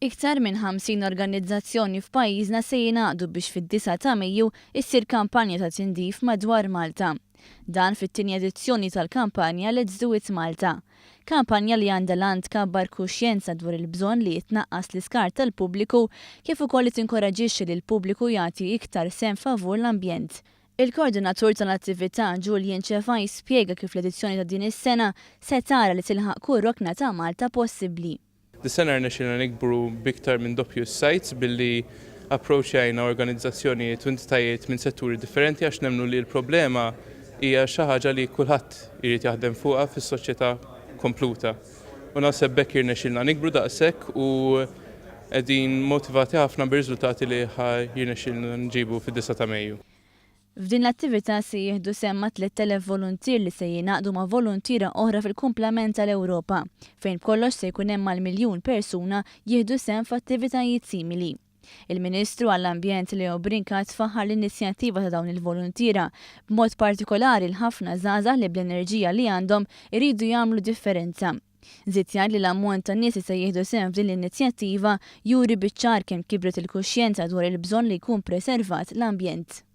Iktar minn 50 organizzazzjoni f'pajjiżna se jingħaqdu biex fid-9 ta' Mejju issir kampanja ta' tindif madwar Malta. Dan fit-tieni edizzjoni tal-kampanja Let's Do It Malta. Kampanja li għandha l-għan tkabbar kuxjenza dwar il-bżonn li jitnaqqas l-iskart tal-pubbliku kif ukoll li tinkoraġixxi lill-pubbliku jagħti iktar sehem favur l-ambjent. Il-koordinatur tal-attività Julian Cefai spjega kif l-edizzjoni ta' din is-sena se tara li tilħaq kull rokna ta' Malta possibbli. Dis-sena rnexxielna nikbru b'iktar minn doppju s-sites billi approachjajna organizzazzjonijiet u entitajiet minn setturi differenti għax nemmnu li l-problema hija xi ħaġa li kulħadd irid jaħdem fuqha fis-soċjetà kompluta. U naħseb b'hekk irnexxielna nikbru daqshekk u qegħdin motivati ħafna bir-riżultati li ħa jirnexxielna nġibu fid-9 ta' Mejju. F'din l-attività se jieħdu sehem mat-3,000 voluntier li se jingħaqdu ma' voluntiera oħra fil-kumplament tal-Ewropa, fejn b'kollox se jkun hemm mal-miljun persuna jieħdu sehem f'attivitajiet simili. Il-Ministru għall-Ambjent Leo Brincat faħħar l-inizjattiva ta' dawn il-voluntiera, b'mod partikolari l-ħafna żgħażagħ li bl-enerġija li għandhom iridu jagħmlu differenza. Żied jgħid li l-ammont ta' nies li se jieħdu sehem f'din l-inizjattiva juri biċ-ċar kemm kibret il-kuxjenza dwar il-bżonn li jkun preservat l-ambjent.